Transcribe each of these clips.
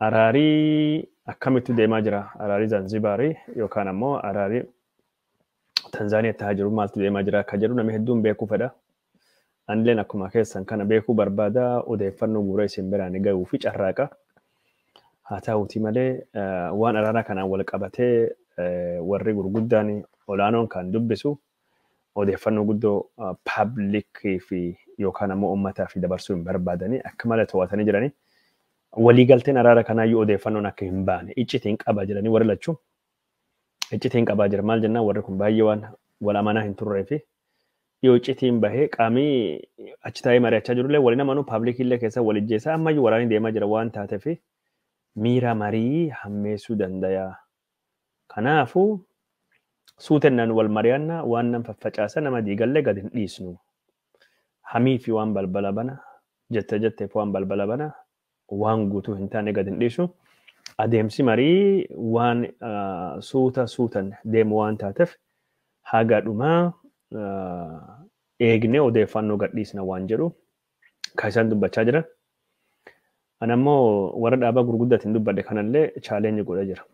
Araarii akkamitti deemaa jira? Araarii Zanzibaarii yookaan ammoo araarii Tanzaaniyaa ta'aa jiru maaltu deemaa jira akka jedhu namni hedduun beekuu fedha. Anilleen akkuma keessan kana beekuu barbaada, odeeffannoo guura isin biraan gahuu fi carraaqa. Haa ta'uutii malee, waan araaraa kanaan wal qabatee warri gurguddaan olaanoon kan dubbisu odeeffannoo guddoo public fi yookaan ammoo uummataa fi dabarsuu hin barbaadanii, akka malee to'atanii jiranii. Waliigalteen araara kanaayyuu odeeffannoon akka hin baane iccitiin qaba jedhanii warri lachuu iccitiin qabaa jira. Maal jennaan, warri kun baay'ee waan wal amanaa hin turree fi yoo iccitiin bahee qaamii achi taa'ee mari'achaa jirullee waliin amanuu, public illee keessa wal ijjeessaa, ammayyuu waraanni deemaa jira waan taateef miira marii hammeessuu danda'a. Kanaafuu suutennaan wal mari'annaa, waan nam faffacaasa nama diigallee gad hin dhiisnu. Hamii fi waan balbala bana jette jetteef waan balbala bana waan guutuu hin taane gad hin dhiisnu. Adeemsi marii waan suuta suutan deemu waan taateef haga dhumaa eegnee odeeffannoo gadhiisna waan jedhu kan isaan dubbachaa jiran. Ani ammoo warra dhaabaa gurguddaatiin dubbadhe kanallee challenge godha jira.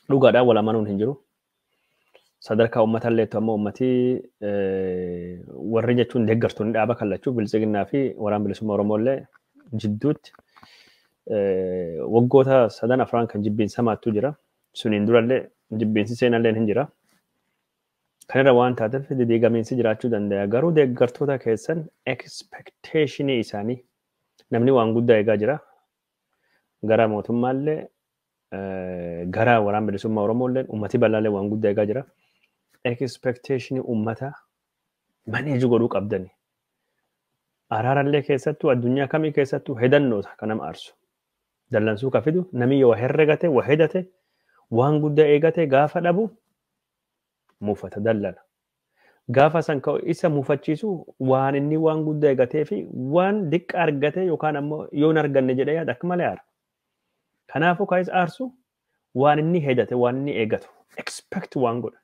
Dhugaadhaan wal amanuun hin jiru. Sadarkaa uummatallee ammoo uummatii warri jechuun deeggartoonni dhaaba kallachuu Biltsiginnaa fi Waraana Bilisummaa Oromoollee jidduutti waggoota sadan afran kan jibbiinsa maattu jira. Suniin durallee jibbiinsi seenallee hin jira. Kanarra waan taateef diigamiinsi jiraachuu danda'a. Garuu deeggartoota keessan expectation isaanii, namni waan guddaa eegaa jira. Gara mootummaallee, gara Waraana Bilisummaa Oromoollee, uummati bal'aallee waan guddaa eegaa jira. Expectation uummataa manage godhuu qabdani. Araarallee keessattuu, addunyaa kamii keessattuu hedannoota kan nama aarsu. Dallansuu ka fidu namni yoo herregate, waa hedate, waan guddaa eegate gaafa dhabu muufata, dallana. Gaafa san isa muufachiisu waan inni waan guddaa eegatee fi waan diqqa argate yookaan ammoo yoo hin arganne jedhee yaada akka malee aara. Kanaafuu kan isa aarsu waan inni hedate, waan inni eegatu, expect waan godha.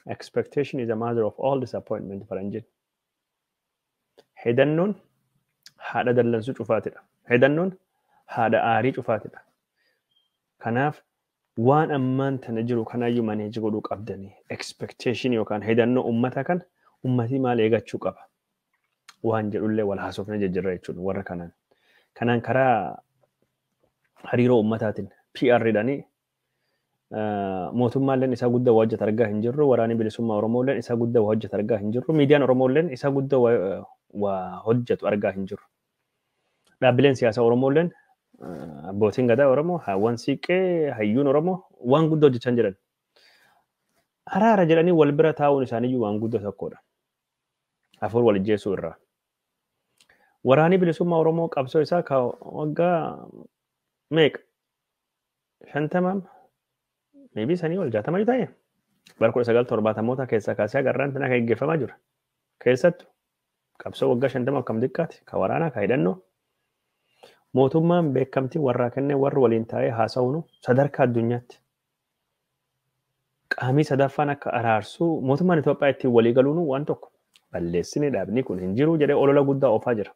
Expectation is a mother of all disappointment, faranjiin. Hedannoon haadha dallansuu cufaatidha. Hedannoon haadha aarii cufaatidha. Kanaaf waan ammaan tana jiru kanaayyuu manage godhuu qabdanii, expectation yookaan hedannoo ummata kan ummatii maal eegachuu qaba waan jedhullee wal haasofne jejjirra jechuudha warra kanaan. Kanaan karaa hariiroo ummataatiin PR jedhanii mootummaalleen isaa guddaa waa hojjetu argaa hin jirru, Waraanni Bilisummaa Oromoolleen isaa guddaa waa hojjetu argaa hin jirru, miidiyaan Oromoolleen isaa guddaa waa hojjetu argaa hin jirru. Dhaabbileen siyaasaa Oromoolleen, abbootiin gadaa Oromoo, haawwan siiqqee, hayyuun Oromoo waan guddaa hojjechaa jiran. Araara jedhanii wal bira taa'uun isaaniiyyuu waan guddaa tokkodha. Hafuur wal ijjeessuu irraa. Waraanni Bilisummaa Oromoo qabsoo isaa ka waggaa meeqa? 50, maybe sanii ol, 60 ta'e. Bara 1970moota keessaa kaasee agarraan tana kan geggeeffamaa jira. Keessattuu qabsoo waggaa 50 akkam xiqqaati, ka waraanaa, ka hidhannoo. Mootummaan beekamtii warraa kennee warri waliin taa'ee haasa'uunu sadarkaa addunyaatti. Qaamii sadaffaan akka araarsuu mootummaan Itoophiyaa ittiin walii galuun waan tokko balleessine, dhaabni kun hin jiru jedhee olola guddaa oofaa jira.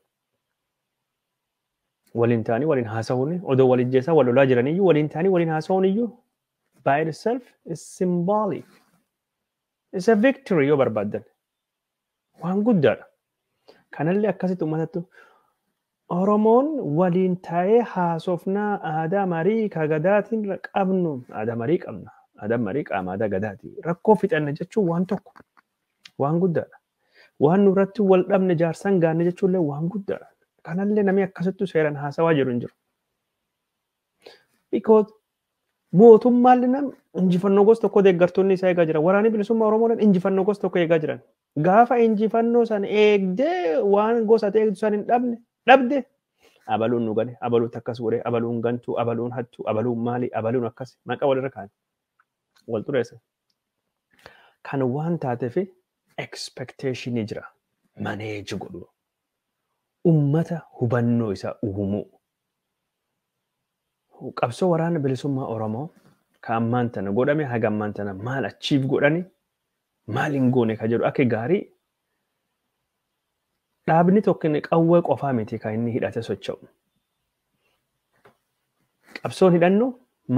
Waliin ta'anii waliin haasa'uun, odoo wal ijjeessaa wal lolaa jiraniyyuu waliin ta'anii waliin haasa'uun iyyuu by itself is symbolic. It's a victory yoo barbaaddan. Waan guddaadha. Kanallee akkasitti uummatatti Oromoon waliin taa'ee haasofnaa, aadaa marii ka gadaatiin qabnu, aadaa marii qabna. Aadaa marii qaama aadaa gadaati. Rakkoo fixanne jechuun waan tokko, waan guddaadha. Waan nurratti wal dhabne jaarsan gaanne jechuullee waan guddaadha. Kanallee namni akkasittu seeraan haasawaa jiru hin jiru. Because mootummaallee nam injifannoo gosa tokko deeggartoonni isaa eegaa jira. Waraanni Bilisummaa Oromoodhaan injifannoo gosa tokko eegaa jiran. Gaafa injifannoo san eegdee waan gosa ta'e eegdu san hin dhabne, dhabde, abaluun nu gane, abaluutti akkas godhe, abaluun gantuu, abaluun hattuu, abaluun maali, abaluun akkas maqaa walirra kaa'an. Wal xureessa. Kan waan taateef expectation jira. Manage godhu. Ummata hubannoo isaa uumuu. Qabsoo Waraana Bilisummaa Oromoo ka ammaan tana godhame haga ammaan tana maal achiif godhani, maal hin goone ka jedhu akka gaarii dhaabni tokko inni qawwee qofaa miti kan inni hidhate socho'u. Qabsoon hidhannu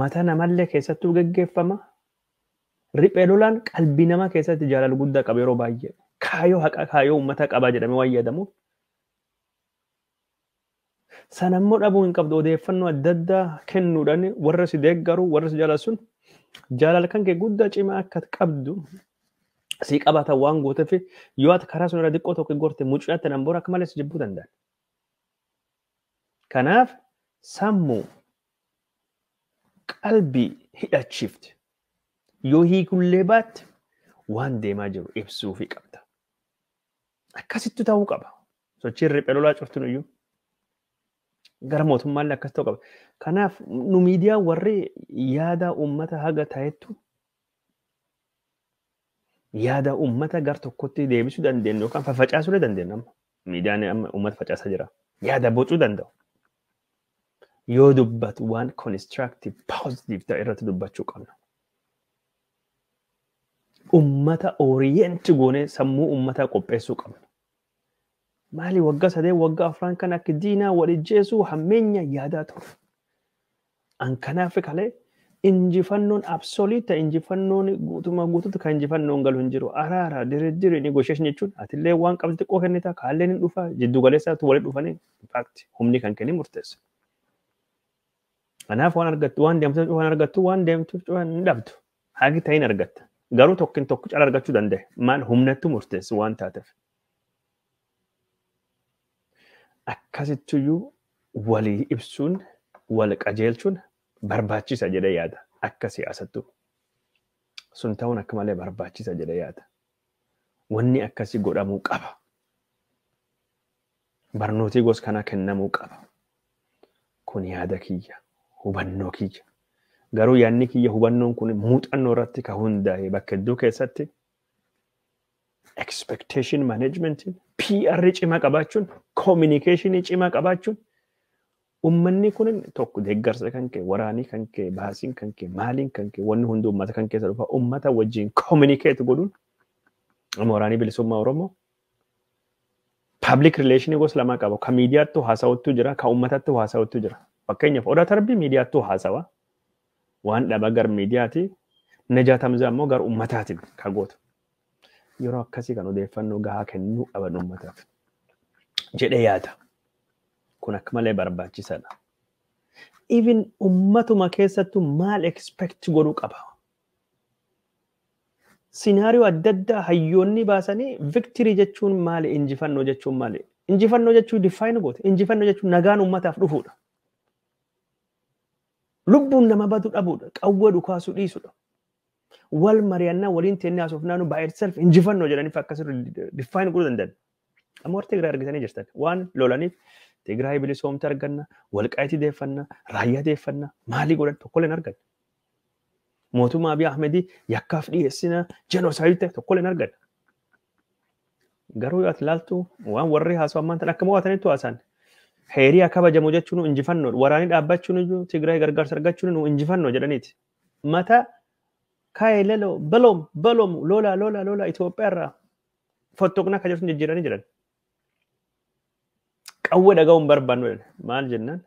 mataa namallee keessattuu geggeeffama. Riphee lolaan qalbii namaa keessatti jaalala guddaa qaba yeroo baay'ee. Kaayoo haqa kaayoo uummata qabaa jedhamee waan yaadamuuf. Sanammoo dhabuu hin qabdu odeeffannoo adda addaa kennuudhaan warra si deeggaru warra si jaalatu sun jaalala kan kee guddaa cimaa akka qabdu si qabaatan waan gooteef yoo ati karaa sun irra xiqqoo tokko gorte muccaatti nan bora akka malee si jibbuu danda'an. Kanaaf sammuu qalbii hidhachiifte yoo hiikullee baatte waan deemaa jiru ibsuufii qabda. Akkasittu ta'uu qaba. Sochiin riphee lolaa cuftuun iyyuu gara mootummaallee akkas ta'uu qaba. Kanaaf nu miidiyaa warri yaada uummata haga ta'ettu yaada uummata gar tokkotti deebisuu dandeenyu yookaan faffacaasuu dandeenyu amma. Miidiyaan amma uummata facaasaa jira. Yaada bocuu danda'u. Yoo dubbatu waan constructive positive ta'e irratti dubbachuu qabna. Uummata orient goonee sammuu uummataa qopheessuu qabna. Maali waggaa 3 waggaa 4 kan akka diinaa wal ijjeesuu hammeenya yaadaa ture. An kanaaf kalee injifannoon absolute injifannoon guutumaa guutuutti kan injifannoon galu hin jiru. Araara diriddiri negotiation jechuun atillee waan qabdu xiqqoo kennita kaalleen hin dhufa jiddu galeessaatu walitti dhufanii in fact humni kan kenni murteessa. Kanaaf waan argattu waan deemtuuf waan argattu waan deemtuuf waan hin dhabdu. Hagi ta'in argatta. Garuu tokkin tokko cala argachuu danda'e. Maal humnattu murteessu waan taateef. Akkasittuyyuu walii ibsuun wal qajeelchuun barbaachisa jedhee yaada. Akka siyaasattu. Sun ta'uun akka malee barbaachisa jedhee yaada. Wanni akkasii godhamuu qaba. Barnootii gosa kanaa kennamuu qaba. Kun yaada kiyya. Hubannoo kiyya. Garuu yaadni kiyya hubannoon kun muuxannoo irratti kan hundaa'e bakka hedduu keessatti expectation management PR cimaa qabaachuun communication cimaa qabaachuun uummanni kun tokko deeggarsa kan kee waraanii kan kee baasiin kan kee maaliin kan kee wanni hundi uummata kan keessa dhufa uummata wajjin communicate godhuun amma waraanii bilisummaa Oromoo public relation gosa lama qaba ka miidiyaattu haasawattu jira ka uummatattu haasawattu jira. Fakkeenyaaf Odaa Tarbii miidiyaattu haasawa waan dhaba gar miidiyaati Najaat Hamzaa immoo gar uummataatiin ka gootu. Yeroo akkasii kan odeeffannoo gahaa kennuu qaban uummataaf jedhee yaada. Kun akka malee barbaachisaadha. Even uummatuma keessattuu maal expect godhuu qaba? Scenario adda addaa hayyoonni baasanii victory jechuun maali? Injifannoo jechuun maali? Injifannoo jechuun define goote. Injifannoo jechuun nagaan uummataaf dhufuudha. Lubbuun nama badu dhabuudha. Qawwee dhukaasuu dhiisudha. Wal mari'annaa waliin teennee haasofnaa by itself injifannoo jedhaniif akkasirra define godhuu danda'an. Amma warra Tigraay argitanii jirtan. Waan lolaniif Tigraay bilisoomte arganna, Walqaayitii deeffanna, Raayyaa deeffanna, maalii godhan tokkollee hin arganne. Mootummaa Abiy Ahmedii yakkaaf dhiyeessina genocide ta'e tokkollee hin arganne. Garuu yoo ati ilaaltu waan warri haasa'u ammaan tan akka mo'atanitti haasa'an. Heerii kabajamu jechuun injifannoodha. Waraanii dhaabbachuun iyyuu Tigraay gargaarsa argachuun nu injifannoo jedhaniiti. Mata kaayee lelo baloom baloom lola lola lola Itoophiyaa irraa fottoqna akka jirtu jijjiiranii jiran. Qawwee dhaga'uu hin barbaannu jedhan. Maal jennaan?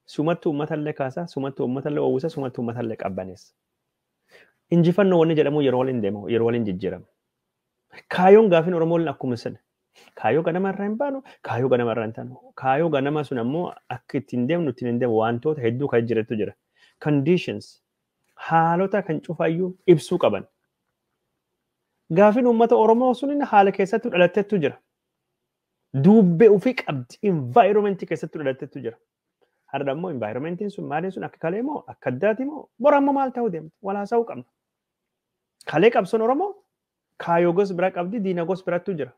Sumattuu uummatallee kaasaa, sumattuu uummatallee oowwisa, sumattuu uummatallee qabbaneessa. Injifannoo wanni jedhamu yeroo waliin deemu, yeroo waliin jijjiirama. Kaayoon gaafiin Oromoo akkuma sana. Kaayoo ganama irraa hin baanu, kaayoo ganama irraa hin taanu. Kaayoo ganama sun ammoo akka ittiin deemnu ittiin hin deemu wantoota hedduu kan jirantu jira. Conditions haalota kan cufaayyuu ibsuu qaban. Gaafiin uummata Oromoo sun haala keessattuu dhalatteettu jira. Duubbee ofii qabdi environment keessattuu dhalatteettu jira. Har'a ammoo environmentiin sun maaliin sun akka kalee moo akka addaati moo bora ammoo maal ta'uu deemti wal haasa'uu qabna. Kalee qabsoon Oromoo kaayoo gos bira qabdi diina gos birattu jira.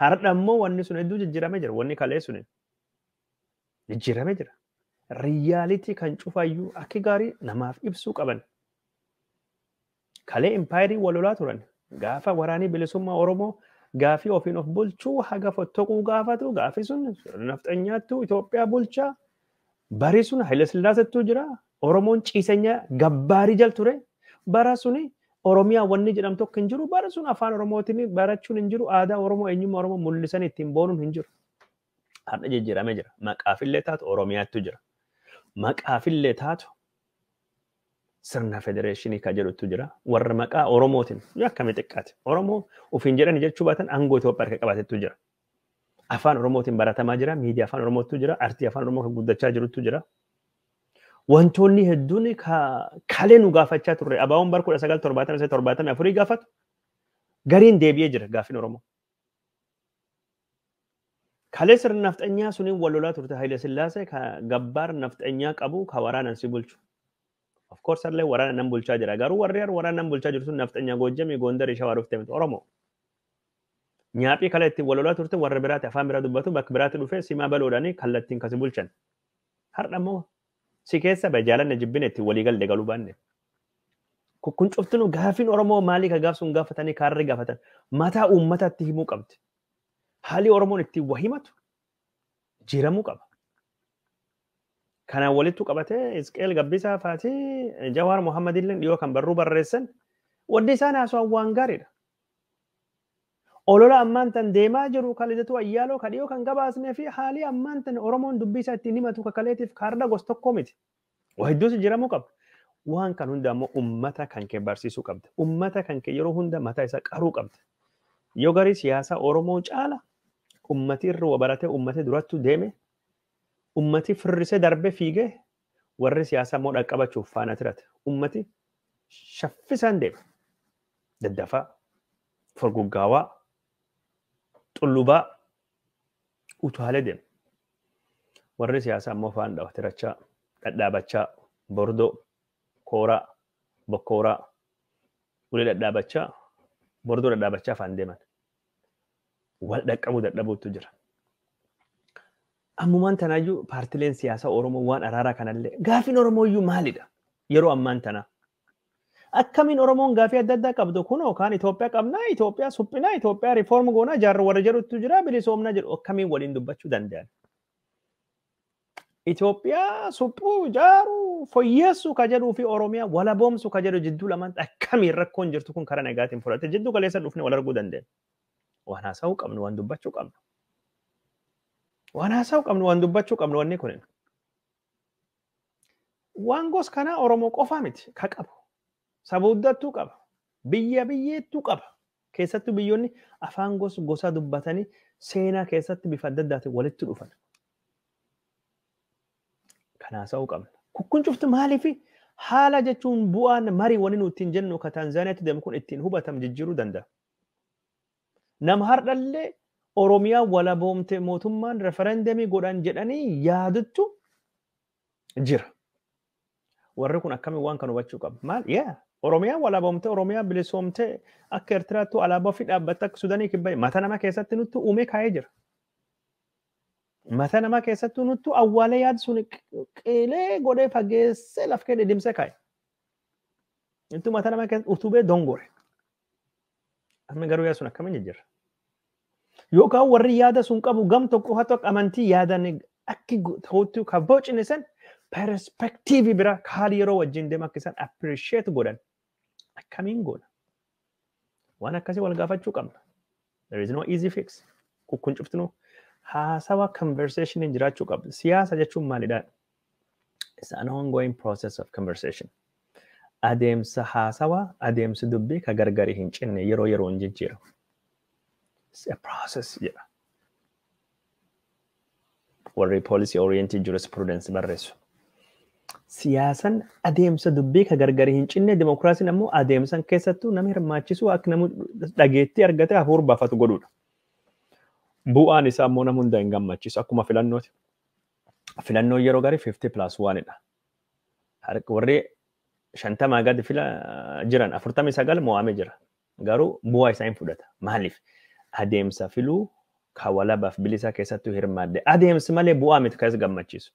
Har'a ammoo wanni sun hedduu jijjiiramee jira. Wanni kalee sun jijjiiramee jira. Reality kan cufaayyuu akka gaarii namaaf ibsuu qaban. Kalee impaayirii wal lolaa turan. Gaafa waraanii bilisummaa Oromoo gaafii ofiin of bulchuu haga fottoquu gaafatu gaafii sun nafxanyaattu Itoophiyaa bulchaa bari sun Haile Sillaasettu jira. Oromoon ciisenya gabbaarii jal ture. Bara suni Oromiyaa wanni jedhamu tokko hin jiru. Bara sun afaan Oromootiin barachuun hin jiru. Aadaa Oromoo eenyummaa Oromoo mul'isan ittiin boonuun hin jiru. Har'a jijjiiramee jira. Maqaafillee taatu Oromiyaattu jira. Maqaafillee taatu sirna federeeshinii ka jedhutu jira. Warra maqaa Oromootiin yoo akkamii xiqqaate Oromoo ofiin jedhani jechuu baatan aangoo Itoophiyaa harka qabaatetu jira. Afaan Oromootiin baratamaa jira, miidiyaa afaan Oromootu jira, artii afaan Oromoo kan guddachaa jirutu jira. Wantoonni hedduun kalee nu gaafachaa turre abaawoon bara 1973 gaafatu gariin deebi'ee jira gaaffiin Oromoo. Kalee sirna nafxanyaa suniin wal lolaa turte Haayile Sillaasee ka gabbaar nafxanyaa qabu ka waraanan si bulchu. Of course illee waraana nan bulchaa jira. Garuu warri waraana nan bulchaa jiru sun nafxanyaa Goojjamii Gondarii Shawaa dhufte miti Oromoo. Nyaaphii kalee ittiin wal lolaa turte warra biraati afaan biraa dubbatu bakka biraatti dhufee simaa baloodhaanii kallattiin kasi bulchan. Har'a immoo si keessa ba'e jaalanne jibbine ittiin walii galle galuu baanne. Kun cuftinuu gaafiin Oromoo maalii ka gaaf sun gaafatanii kaarri gaafatan mataa uummataatti himuu qabdi. Haalli Oromoon ittiin wahimatu jiramuu qaba. Kanaan walittu qabatee Isqeel Gabbisaa faatii Jawaar Mohammad illee dhiyoo kan barruu barreessan wanni isaan haasawaan waan gaariidha. Olola ammaan tan deemaa jiru kan Lidatu Ayyaaloo ka dhiyoo kan gabaasnee fi haalli ammaan tan Oromoon dubbii isaa ittiin himatu kakaleetiif kaarda gos tokko miti. Waa hedduus jiramuu qaba. Waan kan hunda ammoo uummata kan kee barsiisuu qabda. Uummata kan kee yeroo hunda mataa isaa qaruu qabda. Yoo garii siyaasa Oromoo caala ummati irra wa baratee ummati durattu deeme ummati firrisee darbee fiigee warri siyaasaa immoo dhaqqabachuuf faana tirate. Ummati shaffisaan deema. Daddafaa, furguggaawaa, xullubaa utaalee deema. Warri siyaasaa immoo faana dhawa tirachaa, dhadhaabachaa, bordoo, kooraa, bokkooraa, ulee dhadhaabachaa, bordoo dhadhaabachaa faan deeman. Wal dhaqqabuu dadhabuutu jira. Ammumaan tanaayyuu paartileen siyaasaa Oromoo waan araaraa kanallee gaafiin Oromoo iyyuu maalidha? Yeroo ammaan tanaa. Akkamiin Oromoon gaafii adda addaa qabdu kunoo kaan Itoophiyaa qabnaa, Itoophiyaa suphinaa, Itoophiyaa riiform goonaa, jaarra warra jedhutu jira, bilisoomnaa jedhu akkamiin waliin dubbachuu danda'an? Itoophiyaa suphuu, ijaaruu, fooyyessuu ka jedhuu fi Oromiyaa walaboomsuu ka jedhu jidduu lamaan akkamiin rakkoon jirtu kun karaa nagaatiin fudhate jidduu galeessa dhufne wal arguu dandeenya. Waan haasa'uu qabnu, waan dubbachuu qabnu. Waan haasa'uu qabnu, waan dubbachuu qabnu wanni kun. Waan gos kanaa Oromoo qofaa miti ka qabu. Saba hundattuu qaba. Biyya biyyeettuu qaba. Keessattuu biyyoonni afaan gos gosa dubbatanii seenaa keessatti bifa adda addaatiin walitti dhufan. Kan haasa'uu qabna. Kun cuftu maaliif haala jechuun bu'aan marii wani nuti ittiin jennu ka Taanzaaniyaatti deemu kun ittiin hubatam jijjiiruu danda'a. Nama hardhallee Oromiyaa walaboomte mootummaan referendemii godhan jedhanii yaaduttu jira. Warri kun akkamiin waan kan hubachuu qaba? Maal? Yaa Oromiyaa walaboomte Oromiyaa bilisoomte akka Eertiraattu alaabaa ofii dhaabbatte akka Sudaanii kibbaa mata nama keessatti nutti uumee kaa'ee jira. Mata nama keessattuu nuttu awwaalee yaadu sun qilee godhee fageessee laf kee dhidhimsee kaa'e. Nuttu mata nama keessatti utubee dongore. Amma garuu yaadu sun akkamiin jijjiirra? Yookaan warri yaada sun qabu gam tokko haa tokko amantii yaadan akki ta'utti ka bocne san perspektiivii bira haali yeroo wajjin deema akka isaan appreciate godhan akkamiin goona? Waan akkasii wal gaafachuu qabna. There is no easy fix. Kun cuftinuu haasawa conversation jiraachuu qabda. Siyaasa jechuun maalidha? It's an ongoing process of conversation. Adeemsa haasawa, adeemsa dubbii ka gargari hin cinne yeroo yeroon jijjiiramu. It's a process jedha. Warri policy oriented jurisprudence barreessu. Siyaasan adeemsa dubbii ka gargari hin cinne, dimokiraasiin ammoo adeemsan keessattuu nama hirmaachisuu akka nama dhageettii argatee hafuur baafatu godhudha. Bu'aan isaa ammoo nama hunda hin gammachiisu akkuma filannooti. Filannoon yeroo garii 50+1 dha. Warri 50 gadi fila jiran 49 mo'amee jira. Garuu bu'aa isaa hin fudhata. Maaliif? Adeemsa filuu ka walabaaf bilisaa keessattuu hirmaadde. Adeemsi malee bu'aa miti kan isa gammachiisu.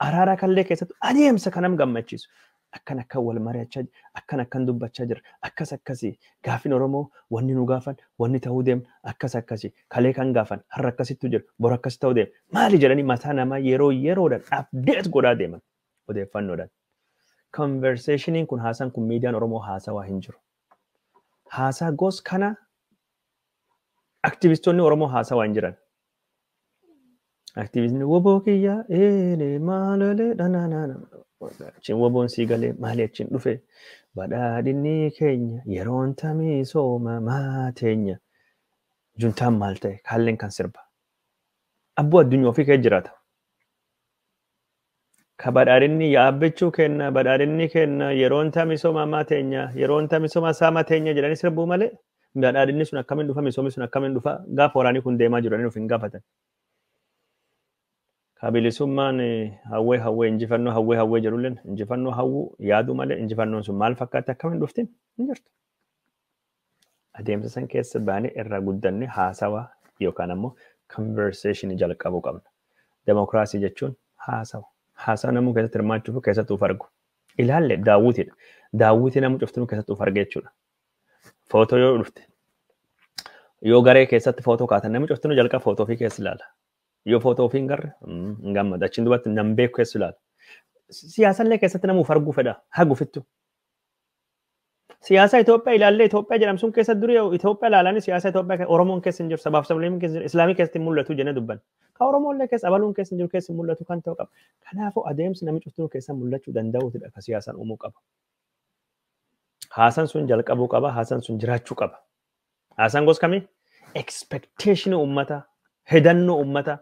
Araara kallee keessattuu adeemsa kanam gammachiisu. Akkan akkan wal mari'achaa jira, akkan akkan dubbachaa jira, akkas akkasii gaafin Oromoo wanni nu gaafan, wanni ta'uu deemu akkas akkasii, kalee kan gaafan, har'a akkasittu jira, bor akkas ta'uu deema. Maali jedhanii mataa namaa yeroo yeroodhaan update godhaa deeman odeeffannoodhaan. Conversationiin kun haasaan kun miidiyaan Oromoo haasawaa hin jiru. Haasaa gos kana aktivistoonni Oromoo haasawaa hin jiran. Aktivismii woboo kiyya eelee maalolee dhanaanana. Achiin woboon sii galee maali achiin dhufe badhaadhinni keenya yeroon tamii sooma maateenya. Juntaan maal ta'e kaalleen kan sirba. Abbuu addunyaa ofii kee jiraata. Ka badhaadhinni yaabbachuu kenna badhaadhinni kenna yeroon tamii sooma maateenya yeroon tamii sooma saama teenya jedhanii sirbuu malee badhaadhinni sun akkamiin dhufa misoomni sun akkamiin dhufa gaafa waraanii kun deemaa jiru jedhanii of hin gaafatan. Kabilisummaan hawwee hawwee injifannoo hawwee hawwee jedhulleen injifannoo hawwuu yaaduu malee injifannoon sun maal fakkaatti akkamiin dhuftiin hin jirtu. Adeemsa san keessa baanee irraa guddanne haasawaa yookaan ammoo conversation jalqabuu qabna. Demokiraasii jechuun haasawa. Haasawa namuu keessatti hirmaachuuf keessattuu of argu. Ilaalle daawwitiidha. Daawwitii namuu cuftinuu keessattuu of arge jechuudha. Footoo yoo dhufte yoo garee keessatti footoo kaatan namni cuftinuu jalqaba footoo ofii keessa ilaala. Yoo footoo ofii hin garre hin gammadu. Achiin duubatti nam beeku keessa ilaala. Siyaasallee keessatti nama of arguu fedha. Hagufittu. Siyaasa Itoophiyaa ilaallee Itoophiyaa jedhamsuun keessa durii Itoophiyaa ilaalanii siyaasa Itoophiyaa Oromoon keessa hin jiru sabaaf sablammiin keessa hin jiru Islaamii keessatti hin mul'atu jennee dubbanna. Ka Oromoollee keessa abaluun keessa hin jiru keessa hin mul'atu kan ta'u qaba. Kanaafuu adeemsi namni cuftinuu keessa mul'achuu danda'uutidha ka siyaasaan uumuu qaba. Haasaan sun jalqabuu qaba. Haasaan sun jiraachuu qaba. Haasaan gosa kamii? Expectation uummataa, hedannoo uummataa,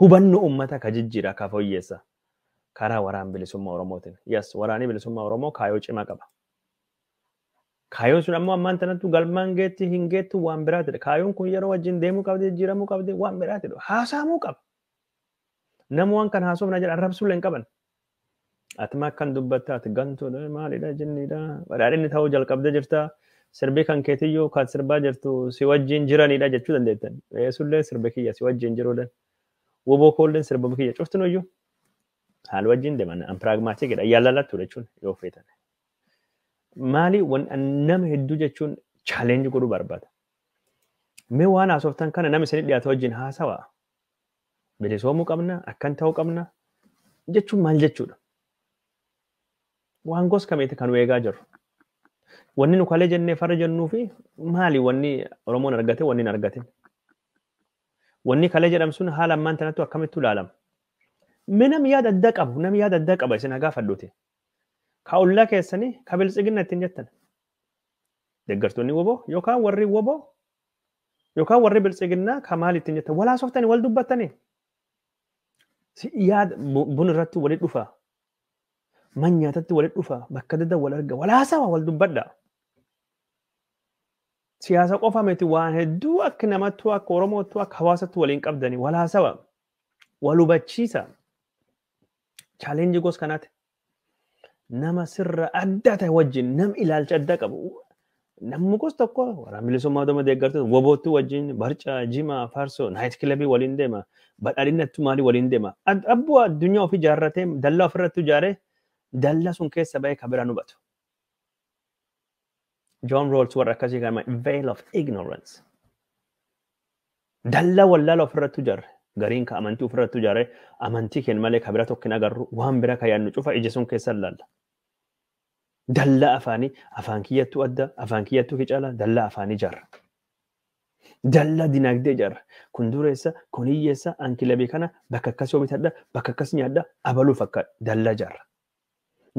hubannoo uummataa ka jijjiira ka fooyyeessa karaa waraan bilisummaa Oromootiin. Yes, waraanni bilisummaa Oromoo kaayoo cimaa qaba. Kaayoon sun ammoo ammaan tanattu galmaan geetti hin geettu waan biraatidha. Kaayoon kun yeroo wajjin deemuu qabdi, jijjiiramuu qabdi waan biraatidha. Haasaamuu qaba. Nama waan kana haasofna jedhan arrabsuullee hin qaban. Ati maa akkan dubbatta ati gantuudha maalidha jinniidha badhaadhinni ta'uu jalqabdee jirta. Sirbi kan keetiyyuu kan sirbaa jirtu si wajjin jiranidha jechuu dandeettan. Sullee sirba kiyya si wajjin jiruudhaan. Woboo koolleen sirba kiyya cuftinuyyuu haala wajjin deeman an pragmaatiikidha yaalallattu jechuun yoo feetan. Maali nama hedduu jechuun challenge godhuu barbaada. Mee waan haasoftan kana nama isinii dhiyaatu wajjin haasawaa. Bilisoomuu qabna akkan ta'uu qabna jechuun maal jechuudha? Waan gosa kamiiti kan eegaa jirru? Wanni nu kalee jennee farra jennuu fi maali wanni Oromoon argate wanni hin argatin? Wanni kalee jedhamu sun haala ammaan tanattu akkamittu ilaalama? Mee namni yaada addaa qabu namni yaada addaa qaba isin hagaa fadhuuti. Ka ollaa keessanii ka biltsiginna ittiin jettan. Deeggartoonni woboo yookaan warri woboo yookaan warri biltsiginnaa ka maal ittiin jettan wal haasoftanii wal dubbattanii. Yaada bun irratti walitti dhufa. Man nyaatatti walitti dhufa bakka adda wal arga wal haasawa wal dubbadha. Siyaasa qofa miti waan hedduu akka namattuu akka Oromootti akka hawaasatti waliin qabdanii wal haasawa wal hubachiisa. Chaalenjii gosa kanaati. Nama sirra adda ta'e wajjin nam ilaalcha adda qabu. Namni gosa tokko waraana bilisummaa Oromoo deeggartoota woboottuu wajjin barcaa jimaa farsoo naayit kilabii waliin deema badhaadhinattu maalii waliin deema. Abbuu addunyaa ofii ijaarratee dallaa ofirratti ijaaree dallaa sun keessa ba'ee ka biraan hubatu. John Rawls warra akkasii kana veil of ignorance. Dallaa wallaala ofirratti ijaarre gariin ka amantii ofirratti ijaarre amantii keenya malee ka bira tokko hin agarru waan bira ka yaadnu cufa ija sun keessa ilaalla. Dallaa afaanii afaan kiyyattuu adda afaan kiyyattuu kicala dallaa afaanii ijaarra. Dallaa dinagdee ijaarra. Kun dureessa kun hiyyeessa an kilabii kana bakka akkas yoo bitadha bakka akkas nyaadha abaluu fakkaata dallaa ijaarra.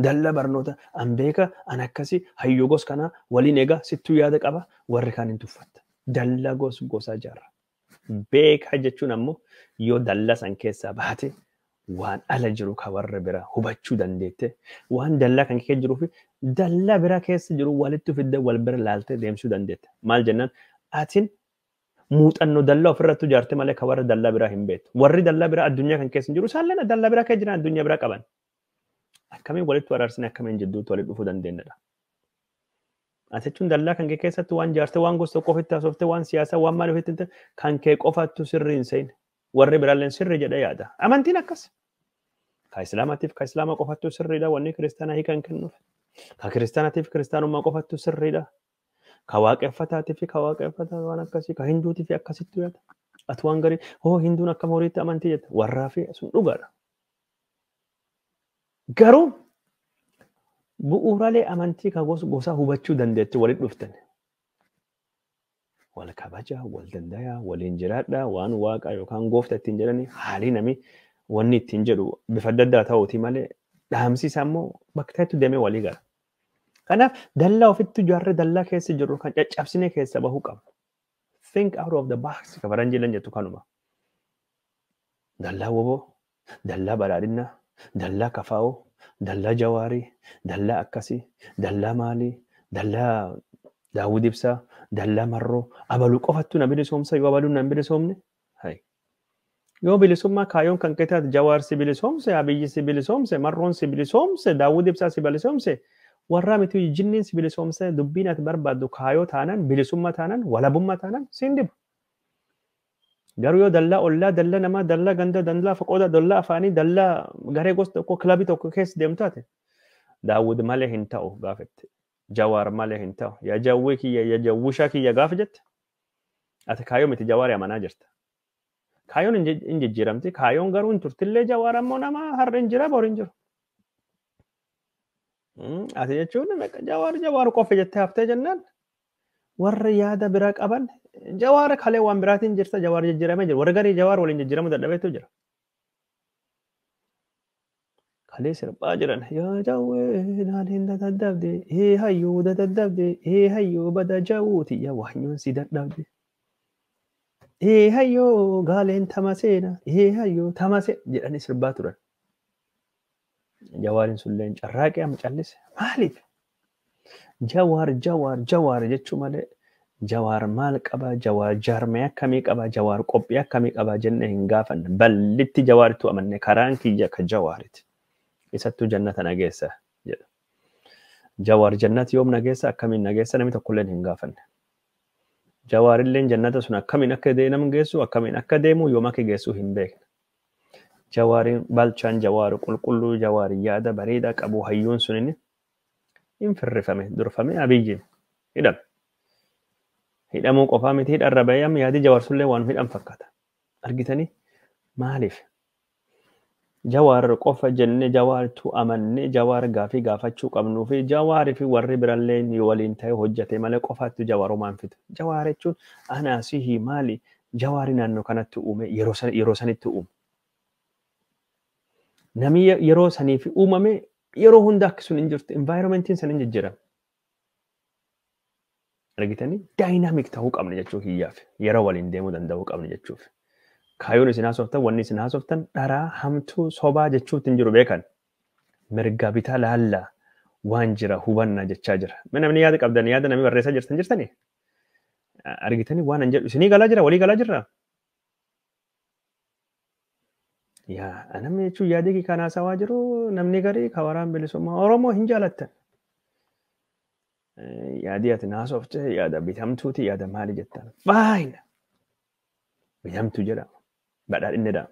Dallaa barnoota an beeka an akkasii hayyuu gos kanaa waliin egaa sittuu yaada qaba warri kaan hin tuffatta. Dallaa gos gosaa ijaarra. Beeka jechuun ammoo yoo dallaa san keessaa baate waan ala jiru ka warra bira hubachuu dandeette waan dallaa kan kee jiruu fi dallaa bira keessa jiru walitti fidde wal bira laaltee deemsuu dandeette. Maal jennaan atiin muuxannoo dallaa ofirratti ijaarte malee ka warra dallaa biraa hin beektu. Warri dallaa biraa addunyaa kan keessa hin jiru isaallee dallaa biraa keessa jiran addunyaa biraa qaban. Akkamiin walitti araarsine akkamiin jidduutti walitti dhufuu dandeenyadha. Ati jechuun dallaa kan kee keessatti waan ijaarte waan gosa tokko ofitti haasofte waan siyaasaa waan maal ofitti kan kee qofattu sirrii hin seene. Warri biraalleen sirrii jedhee yaada. Amantiin akkas. Ka Islaamaatiif ka Islaama qofattu sirriidha. Wanni kiristaanaa hiika hin kennuuf. Ka kiristaanaatiif kiristaanummaa qofattu sirriidha. Ka waaqeffataatiif ka waaqeffataa waan akkasii ka hinduutiif akkasitti yaada. Ati waan garii hoo hinduun akkam horiitti amantii jette warraa fi sun dhugaadha. Garuu bu'uuraalee amantii ka gosa hubachuu dandeetti walitti dhuftan. Wal Wal kabaja, wal dandayaa, waliin jiraadhaa, waan waaqa yookaan goofta ittiin jedhani haalii nami wanni ittiin jedhu bifa adda addaa ta'uuti malee dhaamsi isaa immoo bakka ta'etti deemee walii gala. Kanaaf dallaa ofitti ijaarree dallaa keessa jirru kan caccabsinee keessa bahuu qabna. Think out of the box ka faranjiileen jettu kanuma. Dallaa woboo, dallaa badhaadhinnaa, dallaa kafaa'oo, dallaa jawaarii, dallaa akkasii, dallaa maalii, dallaa Daawud Ibsaa, dallaa Marroo, abaluu qofattu na bilisoomsa yoo abaluun na hin bilisoomne. Yoo bilisummaa kaayyoon kan kee taate Jawaar si bilisoomse, Abiyyi si bilisoomse, Marroon si bilisoomse, Daawud Ibsaa si bilisoomse, warraa miti jinniin si bilisoomse dubbiin ati barbaaddu kaayyoo taanaan, bilisummaa taanaan, walabummaa taanaan siin dhibu. Garuu yoo dallaa ollaa, dallaa namaa, dallaa ganda, dallaa foqoodaa, dallaa afaanii, dallaa garee gosa tokko kilabii tokko keessa deemtu taate Daawud malee hin ta'u gaafette. Jawaar malee hin ta'u. Yaa jawwee kiyya, yaa jawwishaa kiyya gaafa jette ati kaayyoo miti Jawaarii amanaa jirta. Kaayyoon hin jijjiiramti. Kaayyoon garuu hin turtillee Jawaar ammoo nama har'a hin jira bor hin jiru. Ati jechuun Jawaar Jawaar qofa jettee haftee jennaan warra yaada biraa qaban Jawaar kalee waan biraatiin jirta Jawaar jijjiiramee jira. Warra garii Jawaar waliin jijjiiramuu dadhabeetu jira. Kalee sirbaa jiran yaa jawwee naaliin dadhabde ee hayyuu dadhabde ee hayyuu bada jawuuti yaa waanyuun si dadhabde. Ee hayyoo gaaleen tamaseena ee hayyoo tamase jedhanii sirbaa turan. Jawaariin sulleen carraaqee amma callise maaliif? Jawaar Jawaar Jawaar jechuu malee Jawaar maal qaba Jawaar jaarmee akkamii qaba Jawaar qophii akkamii qaba jennee hin gaafanne ballitti Jawaarittu amanne karaan kiyya ka Jawaariti. Isattuu jannata nageessa jedha. Jawaar jannati yoom nageessa akkamiin nageessa namni tokkolleen hin gaafanne. Jawaarilleen jannata sun akkamiin akka deemu geessu akkamiin akka deemu yoom akka geessu hin beekne. Jawaariin balchaan Jawaar qulqulluu Jawaar yaada bareedaa qabu hayyuun sun inni hin firrifame durfame Abiyyiin hidhame. Hidhamuu qofaa miti hidharra bahee amma yaadii Jawaar sullee waan hidhan fakkaata. Argitanii maaliif? Jawaar qofa jennee Jawaartu amannee Jawaar gaafii gaafachuu qabnuu fi Jawaarii fi warri birallee waliin ta'e hojjete malee qofaatti Jawaarumaan fitu. Jawaar jechuun anaa sihii maali Jawaari naannoo kanatti uume yeroo sanitti uume. Namni yeroo saniif uumame yeroo hunda akka sun hin jirtu environmentiin san hin jijjiirame. Argitanii dynamic ta'uu qabna jechuu kiyyaaf yeroo waliin deemuu danda'uu qabna jechuuf. Kaayyoon isin haasoftan wanni isin haasoftan dharaa hamtuu sobaa jechuutti hin jiru beekan. Mirga bitaa laallaa waan jira hubanna jechaa jira. Namni yaada qabdan yaada namni barreessaa jirtan jirtanii? Argitanii waan an jedhu isinii galaa jira walii galaa jirra? Yaa namni jechuun yaada kan haasawaa jiru namni garii ka waraan bilisummaa Oromoo hin jaalattan. Yaadii ati haasofte yaada bitamtuuti yaada maali jettan. Fine! Bitamtuu jedhama. Badhaadhinni jedhama.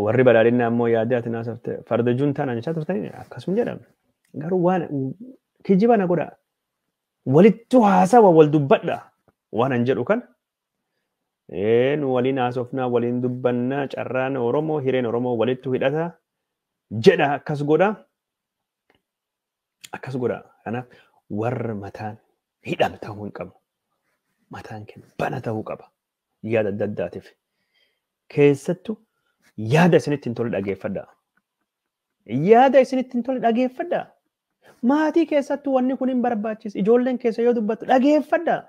Warri badhaadhinni ammoo yaadii ati haasofte farda juntaan jechaa turtanii akkasuma jedhama. Garuu waan kijiba na godha. Walittu haasawa wal dubbadha waan an jedhu kana. Nu waliin haasofnaa waliin dubbannaa carraan Oromoo hireen Oromoo walittu hidhata jedha akkas godha. Akkas godha. Kanaaf warra mataan hidhame ta'uu hin qabnu. Mataan keenya bana ta'uu qaba. Yaada adda addaatiif. Keessattuu yaada isinitti hin tolle dhageeffadhaa. Yaada isinitti hin tolle dhageeffadhaa. Maatii keessattuu wanni kun hin barbaachisu. Ijoolleen keessa yoo dubbattu dhageeffadhaa.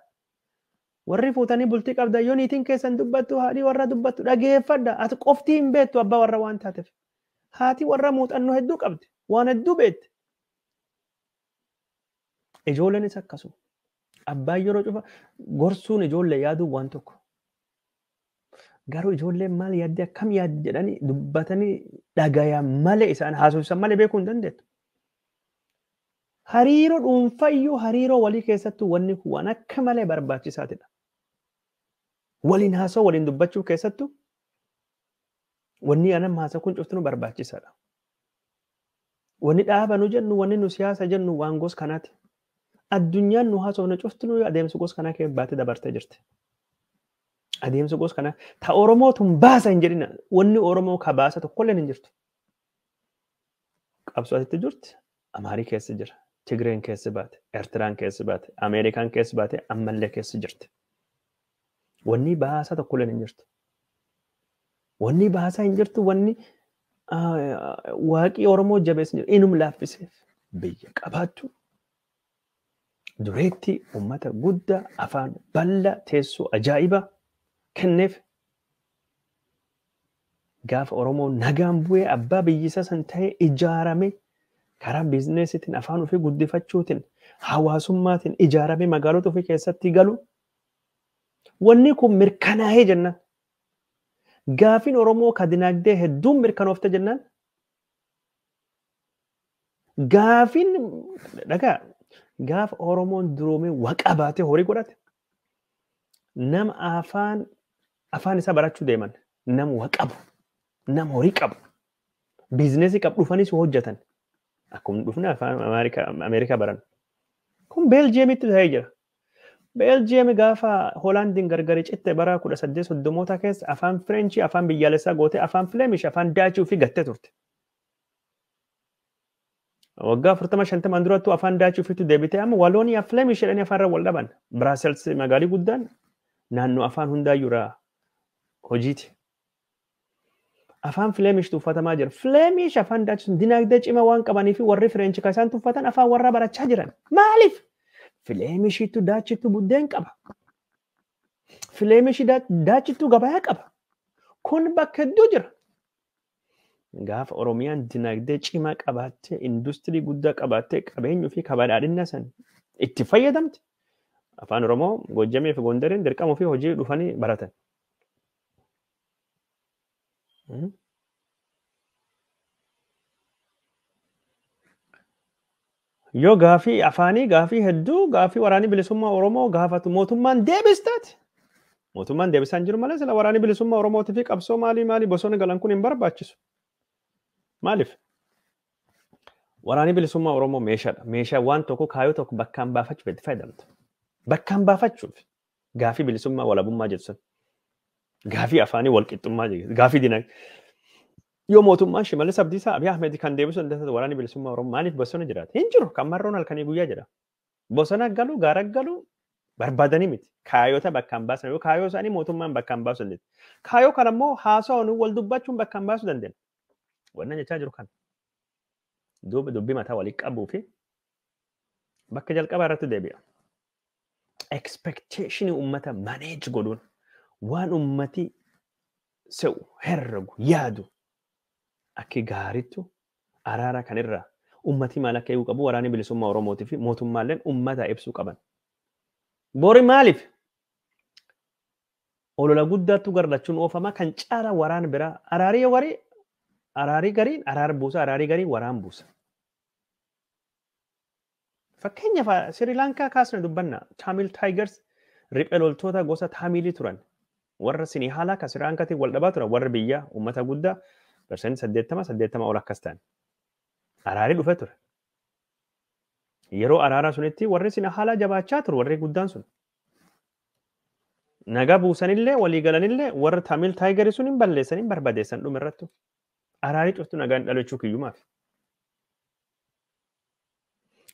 Warri fuutanii bultii qabdan yoo niitiin keessan dubbattu haadhi warra dubbattu dhageeffadhaa. Ati qofti hin beektu abbaa warra waan taateef. Haati warra muuxannoo hedduu qabdi. Waan hedduu beekti. Ijoolleenis akkasuma. Abbaan yeroo cufa gorsuun ijoollee yaaduu waan tokko. Garuu ijoolleen maal yaadde akkam yaadde jedhanii dubbatanii dhagayan malee isaan haasofsiisan malee beekuu hin dandeettu. Hariiroo dhuunfayyuu hariiroo walii keessattuu wanni kun waan akka malee barbaachisaatidha. Waliin haasoo waliin dubbachuu keessattuu wanni anam haasoo kun cuftinuu barbaachisaadha. Wanni dhaaba nu jennu wanni nu siyaasa jennu waan gos kanaati. Addunyaan nu haasofne cuftinuu adeemsa gos kanaa kee baatee dabartee jirti. Adeemsa gos kanaa ta Oromoo tun baasa hin jedhina wanni Oromoo ka baasa tokkolleen hin jirtu. Qabsoo asitti jirti Amaarii keessa jira, Tigreen keessa baate, Eertiraan keessa baate, Ameerikaan keessa baate, ammallee keessa jirti. Wanni baasaa tokkolleen hin jirtu. Wanni baasaa hin jirtu, wanni waaqii Oromoo jabeessa jiru inum laaffiseef biyya qabaattu. Dureetti uummata guddaa afaan bal'aa teessoo ajaa'iba kenneef. Gaafa Oromoo nagaan bu'ee abbaa biyyisa san ta'ee ijaarame karaa biizinesiitiin afaan ofii guddifachuutiin hawaasummaatiin ijaarame magaalota ofii keessatti galu. Wanni kun mirkanaa'ee jennaan. Gaafiin Oromoo ka dinagdee hedduun mirkanoofte jennaan. Gaafiin dhagaa gaafa Oromoon duroomee waqa baatee horii godhate nama afaan isaa barachuu deeman nama waqabu nama horii qabu biizinesii qabu dhufanis hojjetan akkuma dhufne afaan Ameerikaa baran. Kun Beeljiyeemitti ta'ee jira. Beeljiyeem gaafa Hoolaandiin gargari citte bara 1830 keessa afaan Fireenchii afaan biyyaalessaa gootee afaan Fileemish afaan Daachii ofii gattee turte. Waggaa 40-50 durattuu afaan Daachii ofiitti deebitee amma Walooniyaa Fileemish jedhanii afaan irra wal dhaban. Biraasels magaalii guddaan naannoo afaan hundaayyuu irraa hojiiti. Afaan Fileemish tuffatamaa jira. Fileemish afaan Daachii sun dinagdee cimaa waan qabanii fi warri Fireenchii kan isaan tuffatan afaan warraa barachaa jiran. Maaliif? Fileemishittu Daachittu buddeen qaba. Fileemishi Daachittu gabayaa qaba. Kun bakka hedduu jira. Gaafa Oromiyaan dinagdee cimaa qabaattee, industirii guddaa qabaattee, qabeenyuu fi kabadhaadhina san itti fayyadamte. Afaan Oromoo Gojjamee fi Gondariin dirqama ofii hojii dhufanii baratan. Yoo gaafii afaanii gaafii hedduu gaafii waraanni bilisummaa Oromoo gaafatu mootummaan deebistaati. Mootummaan deebisaan jiru malee sila waraanni bilisummaa Oromootii fi qabsoo maalii maalii bosona galan kun hin barbaachisu. Maaliif? Waraanni bilisummaa Oromoo meeshaadha. Meeshaa waan tokko kaayyoo tokko bakkaan baafachuuf itti fayyadamtu. Bakkaan baafachuuf gaafii bilisummaa walabummaa jettu sun. Gaafii afaanii walqixxummaa jettu. Gaafii dinagdee. Yoo mootummaan Shimallis Abdiisaa Abiy Ahmed kan deebisu hin danda'u waraanni bilisummaa Oromoo maaliif bosona jiraata? Hin jiru kan marroon halkanii guyyaa jedha. Bosona galu gaara galu barbaadanii miti. Kaayota bakkaan baasan yoo kaayoo isaanii mootummaan bakkaan baasuu dandeenya. Kaayoo kana immoo haasawaan wal dubbachuun bakkaan baasuu dandeenya. Wannan jechaa jiru kana. Duuba dubbii mataa walii qabuu fi bakka jalqabaa irratti deebi'a. Expectation uummata manage godhuun waan uummati se'u herregu yaadu akka gaariitu araara kanirraa ummati maal akka eeguu qabu waraanni bilisummaa Oromootii fi mootummaalleen ummata ibsuu qaban. Bori maaliif? Olola guddaattu garlachuun oofama kan caala waraan biraa araarii warii araarii gariin araar buusa araarii gariin waraan buusa. Fakkeenyaaf Sri Lankaa kaasne dubbanna Tamil Tigers riphee loltoota gosa Taamilii turan warra Sinihaalaa kan Sri Lankaatiin wal dhabaa turan warra biyyaa uummata guddaa 80% ol akkas ta'an. Araarii dhufe ture. Yeroo araaraa sunitti warri Sinihaalaa jabaachaa ture warri guddaan sun. Nagaa buusanillee walii galanillee warra Tamil Tigerii sun hin balleessan hin barbadeessan dhume irrattu. Araarii cuftu nagaan dhalachuu kiyyumaaf.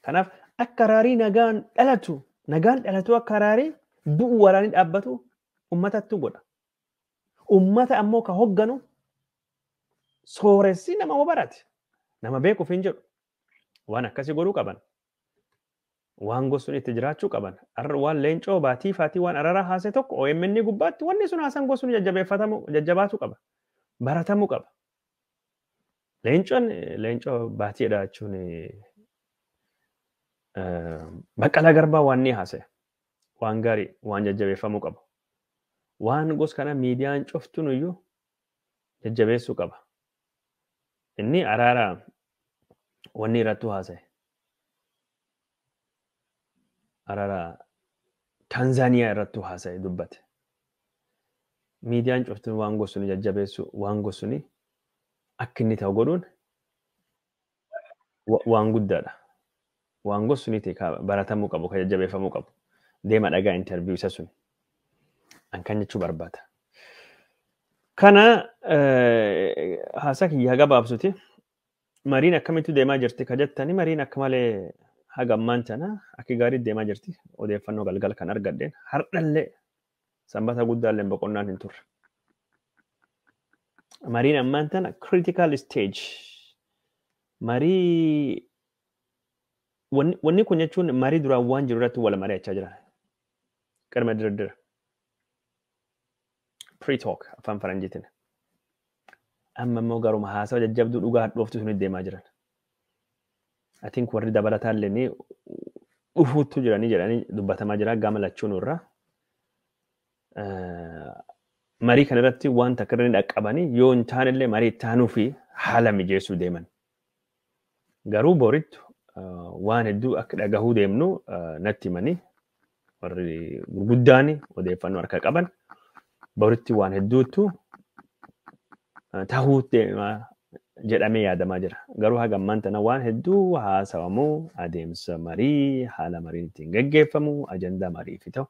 Kanaaf akka araarii nagaan dhalatu akka araarii bu'u waraanii dhaabbatu uummatattu godha. Uummata ammoo ka hogganu sooressi nama barate nama beekuuf hin jedhu waan akkasii godhuu qaban waan gosuun itti jiraachuu qaban arra waan leencoo baatii faatii waan araraa haase tokko OMN gubbaatti wanni sun haasan gosuun jajjabeeffatamu jajjabaatu qaba baratamuu qaba. Leencoon leencoo baatiidha jechuun Baqqalaa Garbaa waan ni haase waan gaarii waan jajjabeeffamuu qaba. Waan gos kana miidiyaan cuftuun iyyuu jajjabeessuu qaba. Inni araara wanni irrattu haase. Araara Taanzaaniyaa irrattu haasa'e dubbate. Miidiyaan cuftuun waan gosuni jajjabeessu waan gosuni akka inni ta'u godhuun waan guddaadha. Waan gosuni baratamuu qabu ka jajjabeeffamuu qabu. Deema dhagaa interview isa sun. An kan jechuu barbaada. Kana haasaa kiyya gabaabsuti. Mariin akkamitti deemaa jirti ka jettani mariin akka malee haga ammaan tana akka gaarii deemaa jirti. Odeeffannoo galgala kan argadheen hardhallee Sanbata guddaallee boqonnaan hin turre. Mariin ammaan tana critical stage. Marii wanni kun jechuun marii duraan waan jiru irratti wal mari'achaa jiran. Qarma dirdira. Pre-talk afaan faranjiitiin. Amma immoo garuma haasawa jajjabduu dhugaa hadhooftu sun deemaa jiran. I think warri dabalataan illee dhufuutu jiranii jedhanii dubbatamaa jira gama lachuun irraa. Marii kana irratti wanta akka irra dhaqqabanii yoo hin taanellee marii itti aanuu fi haala mijeessuu deeman. Garuu borittu waan hedduu akka dhagahuu deemnu natti himanii warri gurguddaan odeeffannoo harka qaban boritti waan hedduutu tahuu deemaa jedhamee yaadamaa jira. Garuu haga ammaan tana waan hedduu haasawamu adeemsa marii, haala mariin ittiin geggeeffamu, ajandaa marii fi ta'u.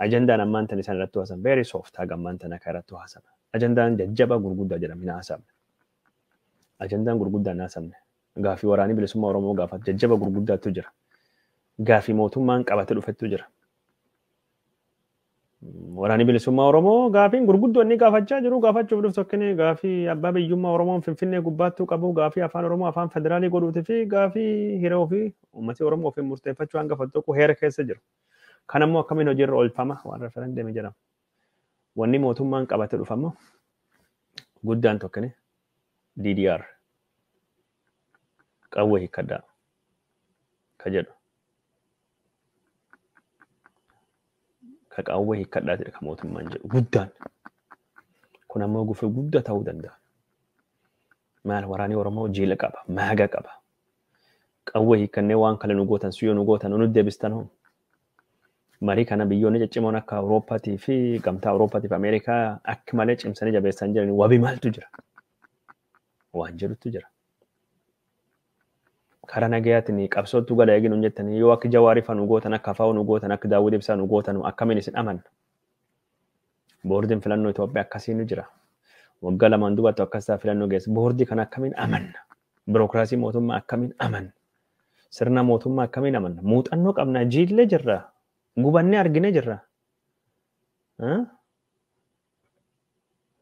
Ajandaan ammaan tana isaan irratti haasawan very soft haga ammaan tana kan irratti haasawan. Ajandaan jajjaba gurguddaa jedhama hin haasamne. Ajandaan gurguddaa hin haasamne. Gaafii waraanii bilisummaa Oromoo gaafatu jajjaba gurguddaatu jira. Gaafii mootummaan qabate dhufettu jira. Waraanni bilisummaa Oromoo gaafiin gurguddoo inni gaafachaa jiru gaafachuuf dhuftu akkini gaafii abbaa biyyummaa Oromoon Finfinnee gubbaattuu qabu gaafii afaan Oromoo afaan federaalii godhuutii fi gaafii hiree ofii uummati Oromoo ofiin murteeffachuu hanga tokko heera keessa jiru. Kan ammoo akkamiin hojiirra oolfama waan referendemii jedhama. Wanni mootummaan qabate dhufamu guddaan tokkini DDR qawwee hiikkadhaa ka jedhu. Ka qawwee hiikkadhaa jedha ka mootummaan jedhu guddaan. Kun ammoo gufuu guddaa ta'uu danda'a. Maal waraanni Oromoo jiila qaba, maaga qaba. Qawwee hiikkannee waan kale nu gootan suyyoo nu gootan nu deebistan hoo. Marii kana biyyoonni ciccimoon akka Awurooppaatii fi gamtaa Awurooppaatii fi Ameerikaa akka malee cimsanii jabeessan jiran wabii maaltu jira? Waan jedhutu jira. Karaa nagayaatiin qabsootu gala eeginu hin jettanii yoo akka Jawaarii fa nu gootan akka Afaa'oo nu gootan akka Daawud Ibsaa nu gootan akkamiin isin amanna? Boordiin filannoo Itoophiyaa akkasiin nu jira. Waggaa lamaan duubatti akkas ta'a filannoo geessa. Boordii kana akkamiin amanna? Birookiraasii mootummaa akkamiin amanna? Sirna mootummaa akkamiin amanna? Muuxannoo qabna jiillee jirra. Gubannee argine jirra.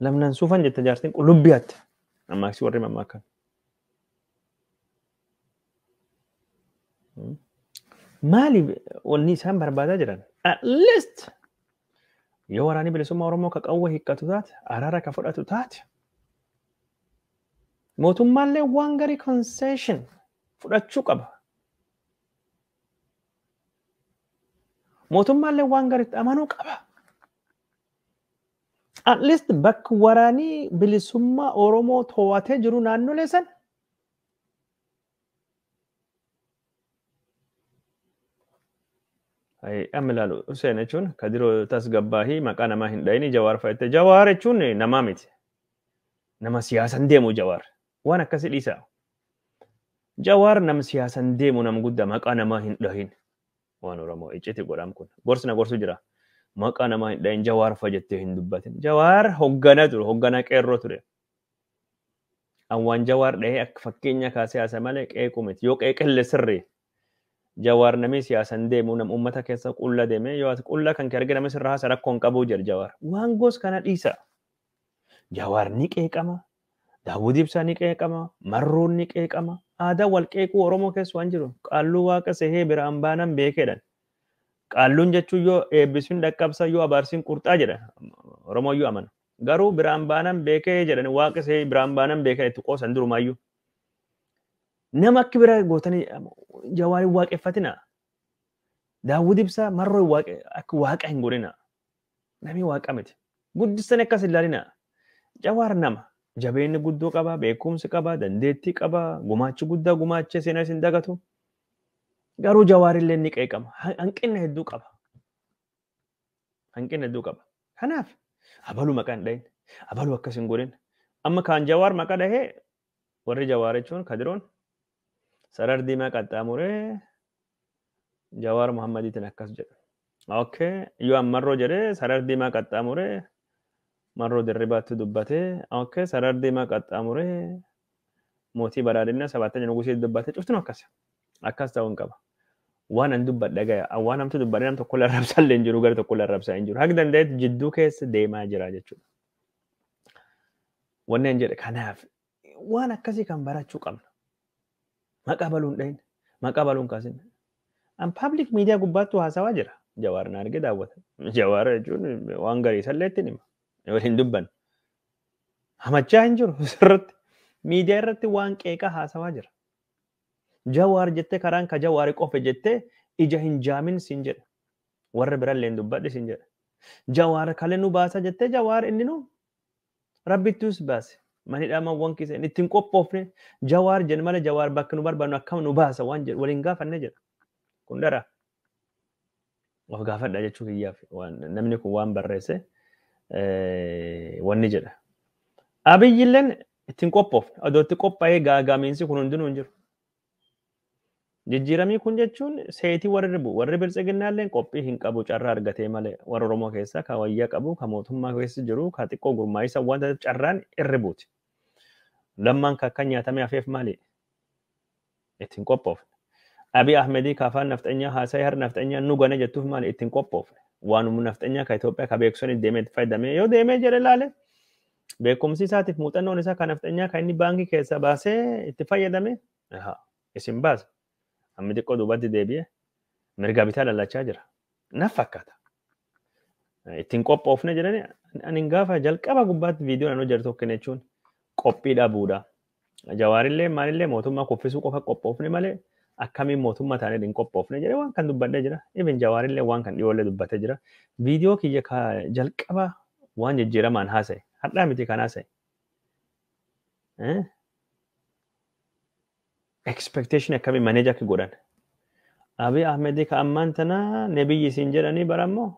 Lamnan suufan jette jaartiin qullubbii hatte. Ammaasii warri mammaakan. Maali wanni isaan barbaadaa jiran? At least yoo waraanni bilisummaa Oromoo ka qawwee hiikkatu taate, araara ka fudhatu taate, mootummaallee waan garii concession fudhachuu qaba. Mootummaallee waan gariitti amanuu qaba. At least bakka waraanii bilisummaa Oromoo to'atee jiru naannolee san amma ilaalu Hussein jechuun Kadiroo tasgabbaahii maqaa namaa hin dhayini Jawaar fa'atte. Jawaar jechuun namaa miti. Nama siyaasan deemu Jawaar. Waan akkasii dhiisa. Jawaar nama siyaasan deemu nama guddaa maqaa namaa hin dhahin. Waan Oromoo icciti godhamu kun. Gorsi na gorsu jira. Maqaa namaa hin dhahin Jawaar fa'a jettee hin dubbatin. Jawaar hoogganaa ture. Hoogganaa qeerroo ture. An waan Jawaar dhahee akka fakkeenya kaasee haasa malee qeequ miti. Yoo qeeqelle sirrii. Jawaar namni siyaasan deemu nam uummata keessa qulla deeme yoo ati qulla kan kee arge namni sirra haasa rakkoo hin qabu jedha Jawaar. Waan gos kana dhiisa. Jawaar ni qeeqama. Daawud Ibsaa ni qeeqama. Marroon ni qeeqama. Aadaa wal qeequu Oromoo keessa waan jiru. Qaalluu waaqa sehee biraan baanan beekeedhan. Qaalluun jechuun yoo eebbisuun dhaqqabsa yoo abaarsiin qurxaa jedha. Oromoo iyyuu amana. Garuu biraan baanan beekee jedhan waaqa sehee biraan baanan beekee itti qoosan durumaayyuu. Nama akka bira gootanii Jawaarin waaqeffatina. Daawud Ibsaa marroo akka waaqa hin godhina. Namni waaqa miti. Guddistanii akkas hin ilaalina. Jawaar nama jabeenyi guddoo qaba, beekumsi qaba, dandeettii qaba, gumaachi guddaa gumaachee seenaa isin dagatu. Garuu Jawaarillee ni qeeqama. Hanqina hedduu qaba. Hanqina hedduu qaba. Kanaaf abaluu maqaa hin dhahin. Abaluu akkas hin godhin. Amma kaan Jawaar maqaa dhahee warri Jawaar jechuun Kadiroon sarar diimaa qaxxaamuree Jawaar Muhammadiitiin akkas jedha. Okay, yoo ammarroo jedhee sarar diimaa qaxxaamuree marroo dirribaatti dubbatee okay, sarar diimaa qaxxaamuree mootii badhaadhinaa sabaatanya nugusii dubbatee cuftinu akkas. Akkas ta'uu hin qaba. Waan an dubbadha gaya. Waan hamtu dubbadhe nam tokko larrabsaa illee hin jiru gara tokko larrabsaa hin jiru. Haga danda'etti jidduu keessa deemaa jira jechuudha. Wanni an jedhe kanaaf waan akkasii kan barachuu qabna. Maqaa baluu hin dhahin. Maqaa baluu hin kaasin. An public media gubbaattuu haasawaa jira. Jawaar na argee daawwata. Jawaar jechuun waan garii isallee ittiin hima. Waliin dubban. Hamachaa hin jiru sirriitti. Miidiyaa irratti waan qeeqaa haasawaa jira. Jawaar jettee karaan ka jawaari qofa jettee ija hin jaamin siin jedha. Warra birallee hin dubbadhe siin jedha. Jawaar kalee nu baasa jettee jawaar inni nu rabbittuus baase. Manidhaamawwan keessa ittiin qophoofne jawaar jedhe malee jawaar bakka nu barbaadnu akkam nu baasa waan jedhu waliin gaafanne jedha. Kun dara. Of gaafadha jechuu kiyyaaf namni kun waan barreesse wanni jedha. Abiyyilleen ittiin qophoofne odoo itti qophaa'ee gaagaamiinsi kun hundinuu hin jiru. Jijjiiramii kun jechuun seetii warri ribu warri biltsiginnaallee qophii hin qabu carraa argatee malee warra Oromoo keessaa ka wayyaa qabu ka mootummaa keessa jiru ka xiqqoo gurmaa'isa waan ta'eef carraan irri buuti. Lammaan ka akka nyaatamee hafeef maali? Ittiin qophoofne. Abiy Ahmedii ka afaan nafxanyaa haasa'ee har nafxanyaa nu gane jettuuf maali? Ittiin qophoofne. Waanuma nafxanyaa ka Itoophiyaa ka beeksisanii deemee itti fayyadamee yoo deemee jedhe laale beekumsi isaatiif muuxannoon isaa ka nafxanyaa ka inni baankii keessaa baasee itti fayyadame isin baasa. Amma xiqqoo duubatti deebi'ee mirga bitaa lallachaa jira. Naaf fakkaata. Ittiin qophoofne jedhanii ani gaafa jalqaba gubbaatti viidiyoo nan hojjetu tokko jechuun qophii dhabuudha. Jawaarillee maalillee mootummaa kuffisuu qofa qophoofne malee akkamiin mootummaa taanee hin qophoofne jedhee waan kan dubbadhee jira. Even jawaarillee waan kan dhiyoollee dubbatee jira. Viidiyoo kiyya jalqaba waan jijjiiramaan haasa'e. Har'aa miti kan haasa'e. Expectation akkamii manage akka godhan. Abiy Ahmed ka ammaan tana nebiyyi siin jedhanii barammoo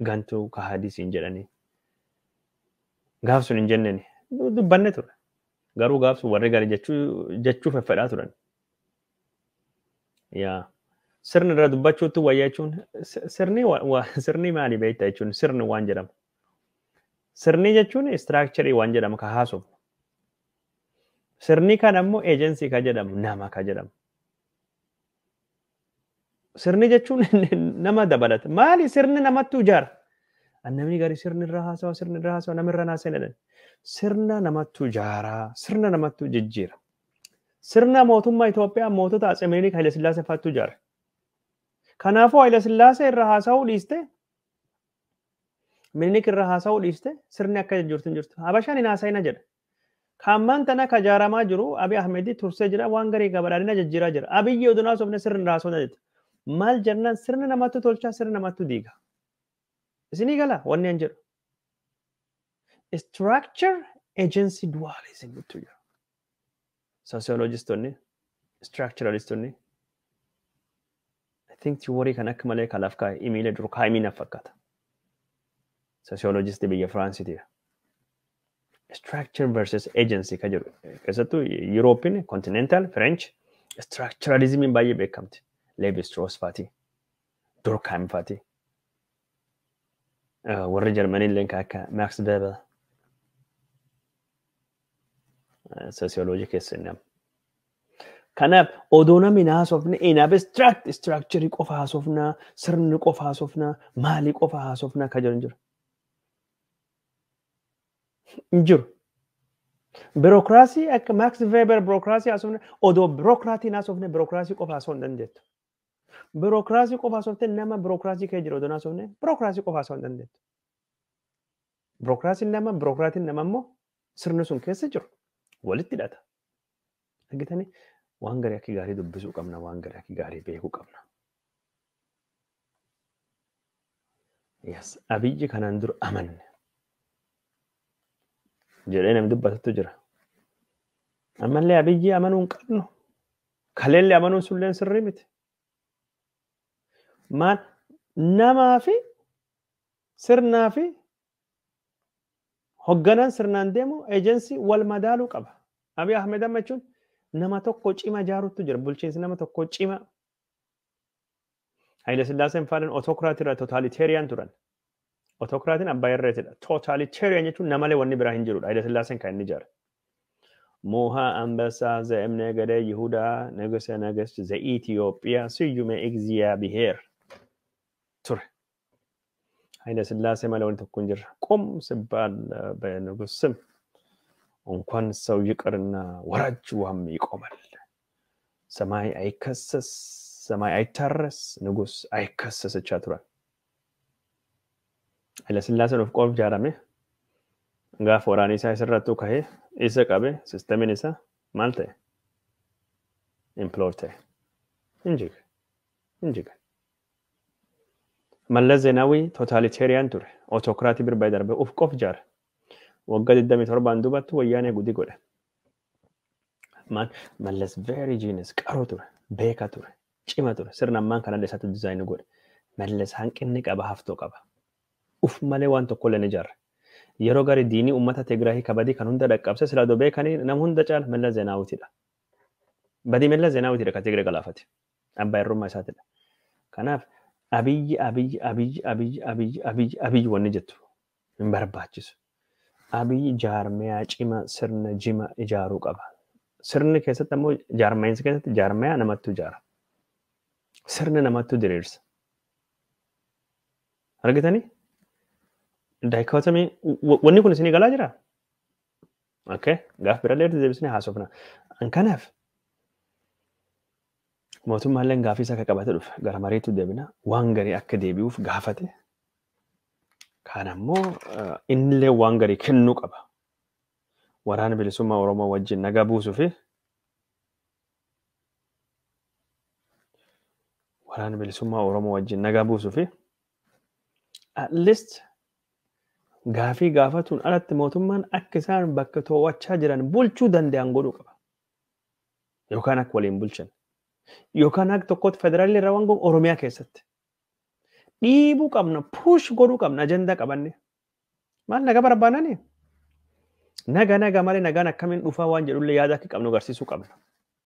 gantuu ka hadii siin jedhanii. Gaaf sun hin jenneni dubbanne ture. Garuu gaaf sun warri gari jechuu feffedhaa turan. Yaa sirni irra dubbachuutti wayya jechuun sirni maali beektaa jechuun sirni waan jedhamu. Sirni jechuun istiraakcharii waan jedhamu ka haasofnu. Sirni kan ammoo eejensii ka jedhamu nama ka jedhamu. Sirni jechuun nama dabalata. Maali sirni namattu ijaara? Namni gari sirni irra haasawa sirni irra haasawa nama irra haasa'e jedhan. Sirna namattu ijaaraa sirna namattu jijjiira. Sirna mootummaa Itoophiyaa mootota Atse Minilik Haile Sillaasee faattu ijaare. Kanaafuu Haile Sillaasee irra haasa'uu dhiiste Minilik irra haasa'uu dhiiste sirni akka jijjiirtu hin jirtu. Habashaan hin haasa'ina jedha. Kaammaan tana ka ijaaramaa jiru Abiy Ahmed tursee jira waan garii gabadhaadhina jijjiiraa jira. Abiyyi oduu haasofne sirni irraa haasofna jette. Maal jennaan sirni namattu tolchaa sirni namattu diiga. Isinii gala wanni an jedhu. Structure agency dualism jettu jira. Sociologistonni, structuralistonni I think theory kan akka malee kalaaf kaa'e Emile Durkheim na fakkaata. Sociologist biyya Firaansiiti. Structure versus agency ka jedhu keessattuu European continental French structuralismiin baay'ee beekamti. Levi Strauss faati, Durkheim faati. Warri Jarmanii illee akka Max Weber sociology keessa inni amma. Kanaaf odoo namni haasofne in abstract structure qofa haasofnaa, sirni qofa haasofnaa, maalii qofa haasofnaa ka jedhu hin jiru. Hin jiru. Birookiraasii akka Max Weber birookiraasii haasofne odoo birookiraatiin haasofne birookiraasii qofa haasofuu hin dandeettu. Birookiraasii qofa haasofte nama birookiraasii kee jiru odoo haasofne birookiraasii qofa haasofuu hin dandeettu. Birookiraasiin nama birookiraatiin nama immoo sirni sun keessa jiru walitti hidhata. Argitanii waan garii akka gaarii dubbisuu qabna waan garii akka gaarii beekuu qabna. Yes, Abiyyi kanaan dura amanne jedhee namni dubbatatu jira. Ammallee Abiyyi amanuu hin qabnu. Kaleellee amanuun sulleen sirrii miti. Maal namaa fi sirnaa fi hogganaan sirnaan deemu eejensii wal madaaluu qaba. Abiy Ahmed amma jechuun nama tokko cima ijaaruutu jira. Bulchiinsi nama tokko cima. Haile Sillaaseen faalan otokraatii irraa totaaliteeriyaan turan. Otokraatiin abbaa irreetidha. Totalitarian jechuun namalee wanni biraa hin jirudha. Haile Sillaaseen kan inni ijaare. ሞሃ አንበሳ ዘእምነገደ ይሁዳ ንጉሠ ነገሥት ዘኢትዮጵያ ስዩመ እግዚአብሔር ture. Haile Sillaasee malee wanti tokko hin jirre. ቁም ሲባል በንጉሥ ስም እንኳን ሰው ይቅርና ወራጅ ውሃም ይቆማል። ሰማይ አይከሰስ፣ ሰማይ አይታረስ፣ ንጉሥ አይከሰስ jechaa turan. Haile Sillaaseen of qof ijaarame gaafa waraanni isaa isarrattuu kahee isa qabe sistemiin isaa maal ta'e? Implode ta'e. Hin jige. Hin jige. Mallas Zeenaawii totalitarian ture. Autocratii bira darbe uf qof ijaare. Waggaa 27 duubatti wayyaanee gudii godhe. Mallas very genius, qaroo ture, beekaa ture, cima ture. Sirna ammaan kanallee isaatti designii godhe. Mallas hanqinni qaba, haftoo qaba. Uf malee waan tokkollee ni ijaarre. Yeroo gari diinii uummata Tigraahii kabadii kan hunda dhaqqabse silaa doo beekanii nama hunda caala Mallas Zeenaawitiidha. Badii Mallas Zeenaawitiidha kan Tigree galaafate. Abbaa irrummaa isaatidha. Kanaaf Abiyyi, Abiyyi, Abiyyi, Abiyyi, Abiyyi, Abiyyi, Abiyyi wanni jettu hin barbaachisu. Abiyyi jaarmiyaa cima, sirna jima ijaaruu qaba. Sirni keessatti ammoo jaarmayiinsa keessatti jaarmiyaa namattu ijaara. Sirni namattu diriirsa. Argitanii? Dichotomy wanni kun isinii galaa jiraa? Okay. Gaaf birallee deebisnee haasofna. Kanaaf mootummaalleen gaafii isaa akka qabate dhufe gara mariitti deebina, waan garii akka deebi'uuf gaafate. Kaan ammoo innillee waan garii kennuu qaba. Waraana Bilisummaa Oromoo wajjin nagaa buusuu fi Waraana Bilisummaa Oromoo wajjin nagaa buusuu fi at least gaafii gaafatuun alatti mootummaan akka isaan bakka to'achaa jiran bulchuu danda'an godhuu qaba. Yookaan akka waliin bulchan. Yookaan akka tokkotti federaalli irraa waan goonu Oromiyaa keessatti. Dhiibuu qabna, push godhuu qabna ajandaa qabanne. Maal nagaa barbaadanii? Naga naga malee nagaan akkamiin dhufaa waan jedhullee yaada akka qabnu agarsiisuu qabna.